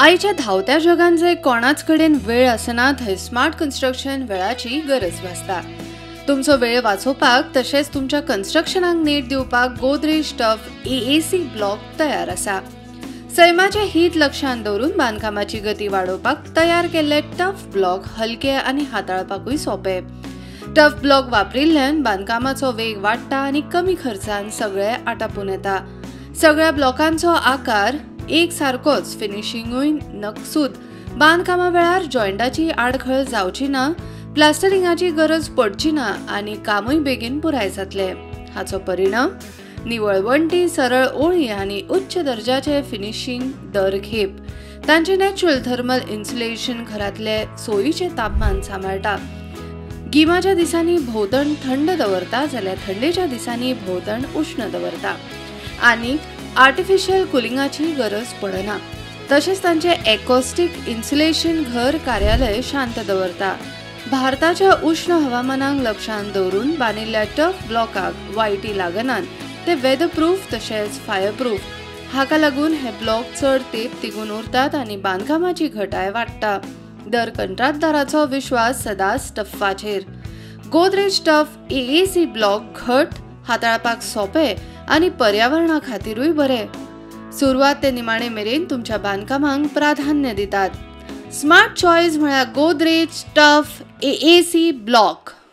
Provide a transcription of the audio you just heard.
आयच्या धांवत्या जगान जंय कोणाच कडेन वेळ आसना थंय स्मार्ट कन्स्ट्रक्शन वेळाची गरज भासता. तुमचो वेळ वाचोवपाक तशेंच तुमच्या कन्स्ट्रक्शनाक नेट दिवपाक गोदरेज टफ AAC block तयार आसा. सैमाचे हित लक्षांत दवरून बांदकामाची गती वाडोवपाक तयार केल्ले टफ ब्लॉक हलके आनी हाताळपाकूय सोंपे. टफ ब्लॉक वापरिल्ल्यान बांदकामाचो वेग वाडटा आनी कमी खर्चान सगळे आटापून येता. सगळ्या ब्लॉकांचो आकार एक सारकोच, फिनिशिंगूय नकसूद. बांदकामा वेळार जॉयंटाची आडखळ जावची ना, प्लास्टरिंगाची गरज पडची ना आनी कामूय बेगीन पुराय जातले. हाचो परिणाम निवळ वण्टी, सरळ ओळी आनी उच्च दर्जाचे फिनिशिंग दर खेप. तांचे नॅचरल थर्मल इन्सुलेशन घरांतले सोयीचें तापमान सांबाळटा. गिमाच्या दिसांनी भोंवतण थंड दवरता जाल्यार थंडेच्या दिसांनी भोंवतण उश्ण दवरता आनी आर्टिफिशियल कुलिंगाची गरज पडना. तशेंच तांचे एकॉस्टिक इन्सुलेशन घर कार्यालय शांत दवरता. भारताच्या उश्ण हवामानाक लक्षांत दवरून बांदिल्ल्या टफ ब्लॉकाक वायटी लागनात, ते वेदरप्रूफ तशेंच फायरप्रूफ. हाका लागून हे ब्लॉक चड तेंप तिगून उरतात आनी बांदकामाची घटाय वाडटा. दर कंत्राटदाराचो विश्वास सदांच टफाचेर. गोदरेज टफ AAC block घट, हाताळपाक सोंपे आनी पर्यावरणा खातीरूय बरे. सुरवात ते निमाणे मेरेन तुमच्या बांदकामांक प्राधान्य दितात. स्मार्ट चॉयस म्हळ्यार गोदरेज टफ AAC block.